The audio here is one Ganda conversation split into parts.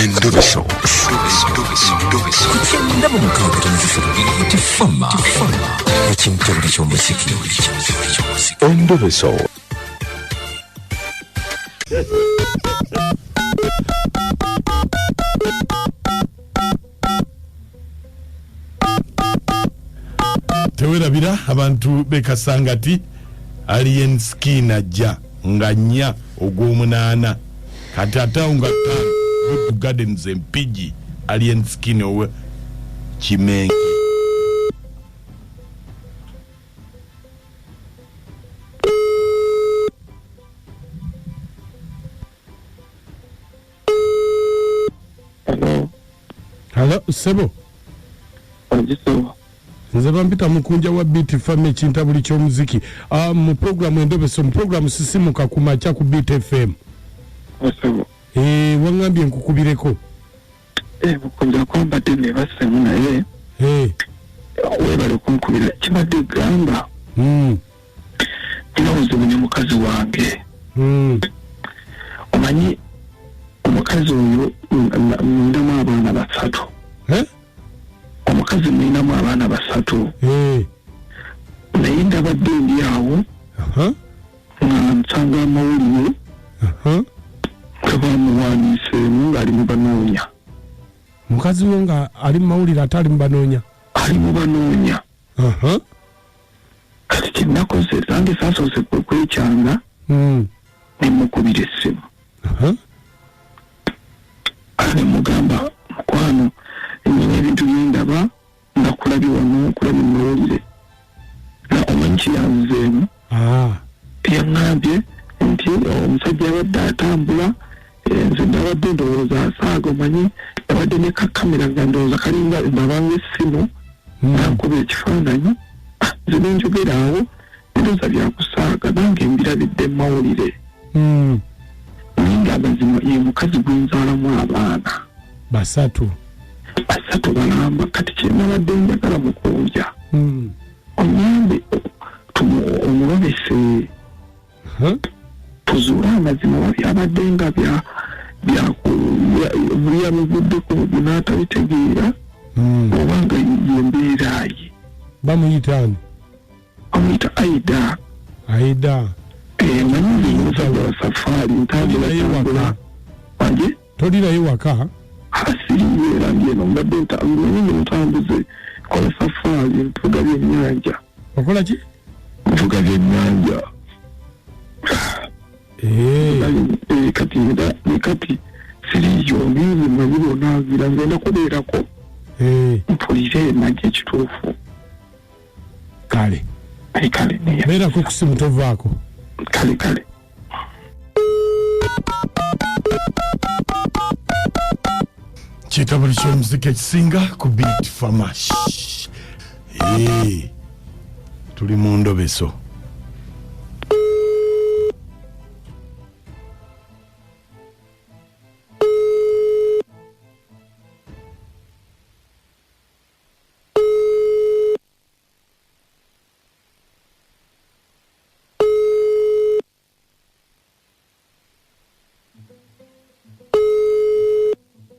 Endobeso. Ku 96.3 Beat Fama. Ekintobuli ky'omuziki. Endobeso. Tewerabira abantu bekasangati Alien Skin ajja nga 4 ogw'omunaana, kati ate awo nga 5 Good Gardens Empigi, Alien Skin owe Kimenke. Hello. Hello, sebo. Ogiso. Nze bampita mukunja wa Beat Fam, ekintabuli ky'omuziki. Mu programu Endobeso, mu programu Sisimuka ku makya ku Beat FM. Osebo. Waŋŋambye nkukubireko. Mukunja kwambadde nebasemu naye. Weebale kunkubira. Kibadde gamba. Nina obuzibu ne mukazi wange. Omanyi omukazi oyo mulinamu abaana 3. Omukazi mulinamu abaana 3. Naye ndabadde ndi awo. Nga nsanga amawulire. Nga bamuwandiiseemu ng'ali mu banoonya. Mukazi wo nga ali mu mawulire ate ali mu banoonya? Ali mu banoonya. Kati kye nakoze, nange saasoose kwekyanga. Ne mukubira essimu. Ne mugamba, mukwano, nnyina ebintu bye ndaba, nga kulabye wano, kulabye mu mawulire. Na omanyi kye yanzizeemu? Yaŋŋambye nti omusajja yabadde atambula, nze nabadde ndowooza asaaga, omanyi yabadde ne kakamera nga ndowooza kalinga ndabanga essimu, nankuba ekifaananyi. Nze ne njogera awo, ndowooza byakusaaga, nange mbirabidde mu mawulire. Naye ng'amazima ye mukazi gwe nzaalamu abaana. 3. 3 balamba. Kati kye nabadde njagala mukunja. Onyambe omulobese. Tuzuule amazima oba byabadde nga byamuvuddeko n'atabitegeera, oba nga ye mbeera ye. Bamuyita ani? Bamuyita Aida. Aida. Manyi nze omusajja wa safaari, ntambula tambula. Wanje? Tolirayo waka? Siriyo era ndi eno, mbadde manyi nze mutambuze, nkola safaari, nvuga byennyanja. Okola ki? Nvuga byennyanja. Kati ne kati siriyo, ngenze manyi bw'onaagira ngenda kubeerako. Mpulire manye ekituufu. Kale. Kale, neya. Beerako ku ssimu tovaako. Kale, kale. Kitabuli ky'omuziki ekisinga ku Beat Fama. Tuli mu ndobeso.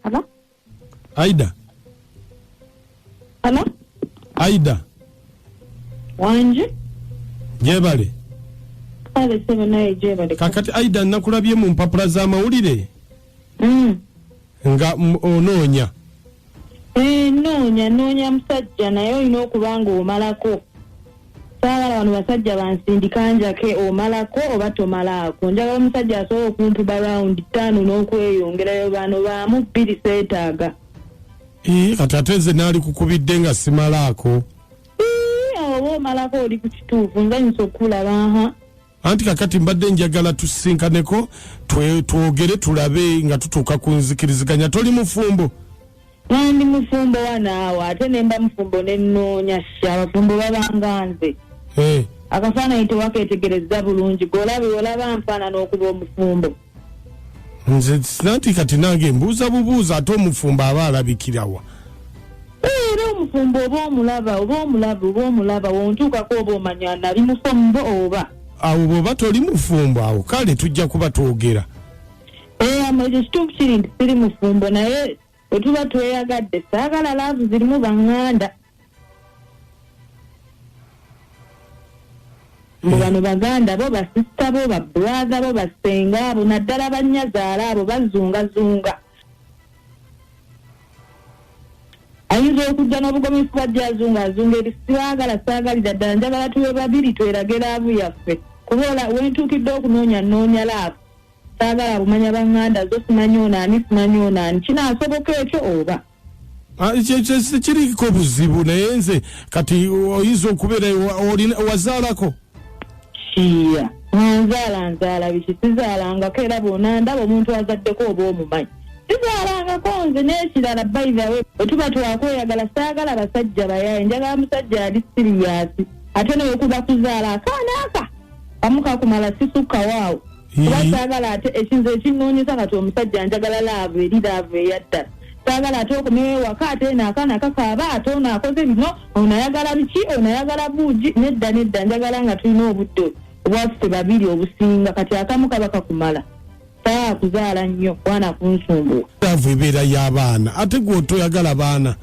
Hello? Aida. Hello? Aida. Wanje? Jebale. Kale sebe naye jebale. Kakati Aida nakulabye mu mpapula z'amawulire. Nga onoonya. Noonya musajja naye olina okuba ng'omalako. Saagala bano basajja bansindika njake omalako oba tomalaako. Njagala omusajja asobola okumpuba round 5 n'okweyongerayo bano baamu 2 seetaaga. Kati ate nze naali kukubidde nga simalaako. Awo oba omalako oli ku kituufu, nze nyinza okulaba, aha. Anti kakati mbadde njagala tusisinkaneko, twogere tulabe nga tutuuka ku nzikiriziganya. Toli mufumbo? Nandi mufumbo wanaawo, ate ne mba mufumbo ne nnoonya sha, abafumbo babanga nze. Akafaananyi tewakeetegereza bulungi, g'olabe olaba nfaanana okuba omufumbo. Nze nanti kati nange mbuuza bubuuza, ate omufumbo aba alabikirawa? Era omufumbo oba omulaba, oba omulaba, oba omulaba, wontuukako oba omanya nali mufumbo oba. Awo bw'oba toli mufumbo awo kale tujja kuba twogera. Ekyo kituufu kiri nti siri mufumbo, naye bwe tuba tweyagadde saagala love zirimu baŋŋanda. Mbu bano baganda bo, basista bo, babrother bo, basenga abo, naddala bannyazaala abo bazungazunga. Ayinza okujja n'obugomifu bwajja azunga azunga eri sibaagala, saagalira ddala, njagala tube babiri twerage love yaffe. Kuba wentuukidde okunoonya nnoonya love, saagala bumanya baŋŋanda zo, simanyi ono ani, simanyi ono ani. Kinaasoboka ekyo oba? Kiriko buzibu, naye nze kati oyinza okubeera wazaalako? Kiya, nzaala nzaala biki? Sizaalangako, era bw'onandaba omuntu azaddeko oba omumanyi. Sizaalangako nze. N'ekirala, by the way, bwe tuba twakweyagala saagala basajja bayaaye, njagala musajja ali serious, ate naye okuba kuzaala akaana aka kamu kakumala, sisukkawo awo, kuba saagala ate ekintu ekinnoonyesa. Kati omusajja njagala love eri love eyaddala, saagala ate okomewo ewaka ate eno akaana kakaaba, ate ono akoze bino, ono ayagala biki, ono ayagala buugi. Nedda nedda, njagala nga tulina obudde obwaffe babiri obusinga. Kati akamu kaba kakumala, saagala kuzaala nnyo bwana kunsumbuwa. Love ebeera y'abaana, ate gwe otoyagala baana.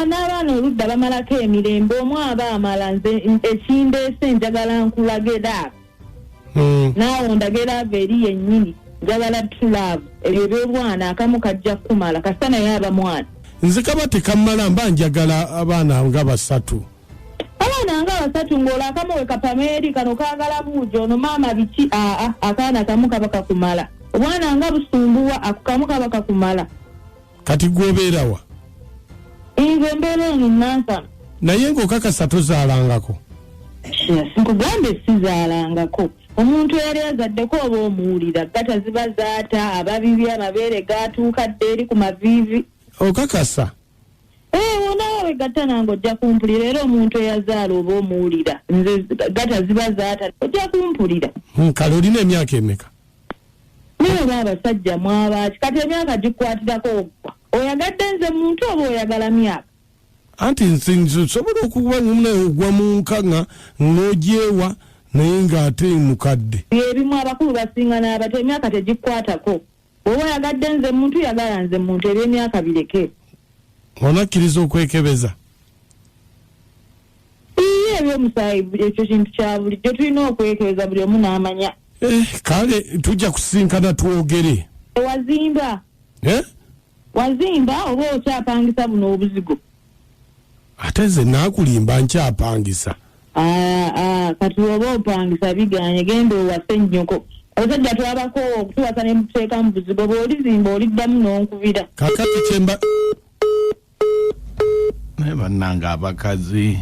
N'abaana oludda bamalako emirembe, omu aba amala. Nze ekindeese njagala nkulage love, naawe ondage love eri yennyini. Njagala true love, ebyo ebyobwana akamu kajja kukumala, kasita naye aba mwana. Nze kaba tekammala, mba njagala abaana nga basatu. Abaana nga basatu, ng'olwo akamu we kapama eri kano kaagala buugi, ono maama biki. Aa, akaana kamu kaba kakumala, obwana nga busumbuwa, ako kamu kaba kakumala. Kati gwobeerawa? Nze mbeera eno Nansana. Naye ng'okakasa tozaalangako? Nkugambe sizaalangako. Omuntu eyali azaddeko oba omuwulira, gata ziba zaata ababibi, amabeere gatuuka dda eri ku maviivi. Okakasa? Wonaawe wegatta nange ojja kumpulira, era omuntu eyazaala oba omuwulira. Nze gata ziba zaata, ojja kumpulira. Kale olina emyaka emeka? Naye oba abasajja mwabaaki? Kati emyaka gikwatirako ogwa oyagadde nze muntu oba oyagala myaka? Anti nze nsobola okuba naye ogwa mu nkaŋa n'ogyewa, naye ng'ate mukadde. Ebimu abakulu basinga n'abato, emyaka tegikwatako. Oba oyagadde nze muntu, yagala nze muntu, ebyemyaka bireke. Onakkiriza okwekebeza? Iye, ebyomusaayi ekyo kintu kya bulijjo, tulina okwekebeza buli omu n'amanya. Kale tujja kusinkana twogere. Wazimba? Eh? Wazimba oba okyapangisa buno obuzigo? Ate nze naakulimba, nkyapangisa. Ah, kati oba opangisa biganye, genda owase nnyoko. Abasajja twabakoowa okutuwasa ne mututeeka mu buzigo. Bw'olizimba oliddamu n'onkubira. Kakati kyemba Naye bannange abakazi,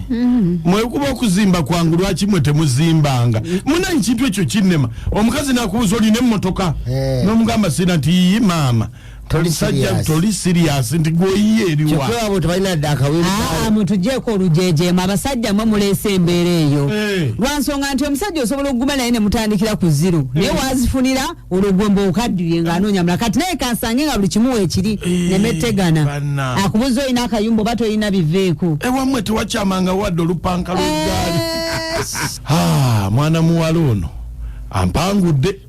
mwekuba okuzimba kwangu, lwaki mwe temuzimbanga? Munaye ekintu ekyo kinnema. Omukazi nakubuuza olina emmotoka, n'omugamba sina, nti iyi maama. Toli Omusajja serious. toli serious, nti gweoyiye eriwa? Kyokka abo tebalina dde akaweru. Aa, mutugyeko olujejeemu. Abasajja mwe muleese embeera eyo lwansonga nti omusajja osobola okuguma naye ne mutandikira ku zero, naye wazifunira olwo gwe mba okaddiye ng'anoonya mulala. Kati naye kansange nga buli kimu weekiri nemettegana, Banna. akubuza olina akayumba oba tolina, biveeko. Ewammwe tewakyamanga wadde olupanka lw'eggaali? Ah, mwana muwala ono ampangudde.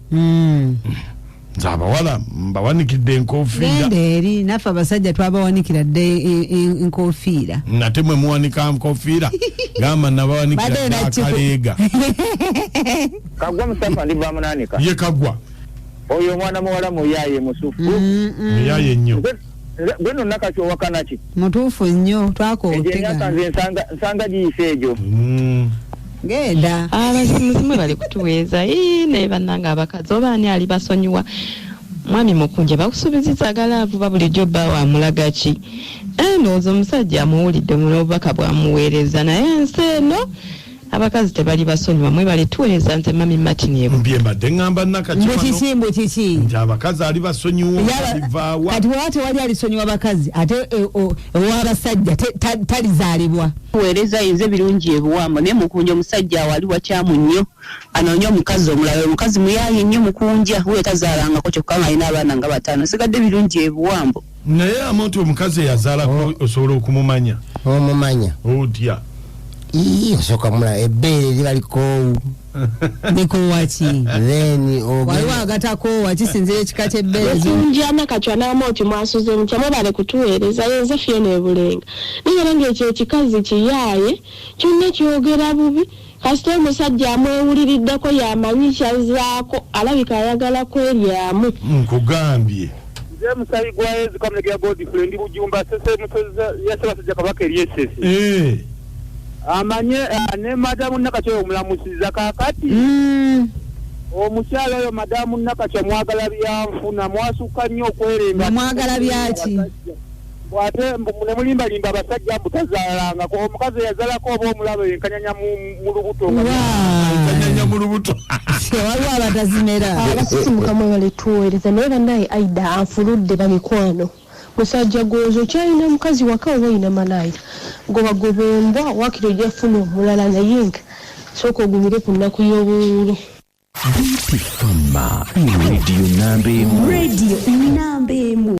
Nze abawala mbawanikidde enkofiira. Genda eri, naffe abasajja twabawanikira dde enkofiira. Nate mwe muwanika nkofiira, gamba nabawanikira Badde dde akaleega. Kagwa Mustafa, ndi Bamunanika. Ye Kagwa. Oyo omwana muwala muyaye musufu. Muyaye nnyo. Gwe nno nakati owakana ki? Mutuufu nnyo. Egyo emyaka Twakootegana. nze nsanga giyise egyo. Genda. Abazimuzimu bali kutuweeza. Ii, naye bannange abakazi, oba ani ali basonyiwa? Mwami Mukunja, bakusuubiziza agalaavu ba bulijjo, bba wamulaga ki? Ndowooza omusajja amuwulidde n'obubaka bwamuweereza, naye ensi eno abakazi tebali basonyiwa. Mwebale tuweereza, nze Mami Martin Ebu. Mbye mbadde ŋŋamba nakati Mbu kiki, mbu kiki? Nti abakazi ali basonyiwa alivaawa. Kati bwaba tewali alisonyiwa bakazi, ate ow'abasajja talizaalibwa. Weereza yinza ebirungi ebuwambo, naye Mukunja omusajja awo ali wakyamu nnyo, anoonya omukazi omulala. Omukazi muyaayi nnyo Mukunja we tazaalangako, kyokka nga alina abaana nga bataano. Sigadde birungi ebuwambo. Naye amonti omukazi eyazaalako osobola okumumanya? Omumanya. Otya? Ii, osooka mulaba ebbeere liba likoowu. Ndikoowa ki? Then Waliwo agatakoowa, kisinzira ekika ky'ebbeere. Mukunja, Nakacwa n'Amooti, mwasuze mutya? Mwebale kutuweereza. Yenze Fiona Ebulenga. Naye ng'ekyo ekikazi kiyaaye, kyonna kyogera bubi. Kasita omusajja amwewuliriddeko, yamanyi kyazzaako, alabika ayagala kweryamu. Nkugambye. Nze musayi gwa Yezu Kamulegera Godfrey, ndi Bujumba Sese, musozi ya Ssaabasajja Kabaka eryesese. Amanye ne madamu Nakacwa omulamusiza kaakati. Omukyala oyo madamu Nakacwa mwagala byanfuna, mwasukka nnyo okweremba. Mwagala byaki? Ate ne mulimbalimba abasajja mbu tazaalangako. Omukazi eyazalako oba omulaba enkanyanya mu lubuto. Enkanyanya mu lubuto. Waliwo abatazimera. Abasisimuka, mwebale tuweereza. Naye bannaye, Aida anfuludde bamikwano. Musajja gwozo okyalina mukazi waka oba oyina malaaya? Gobagoba embwa, wakiri ojja funa omulala, naye nga sooka ogumire ku nnaku y'obuwuulu. Fama, radio namba emu. Radio namba emu.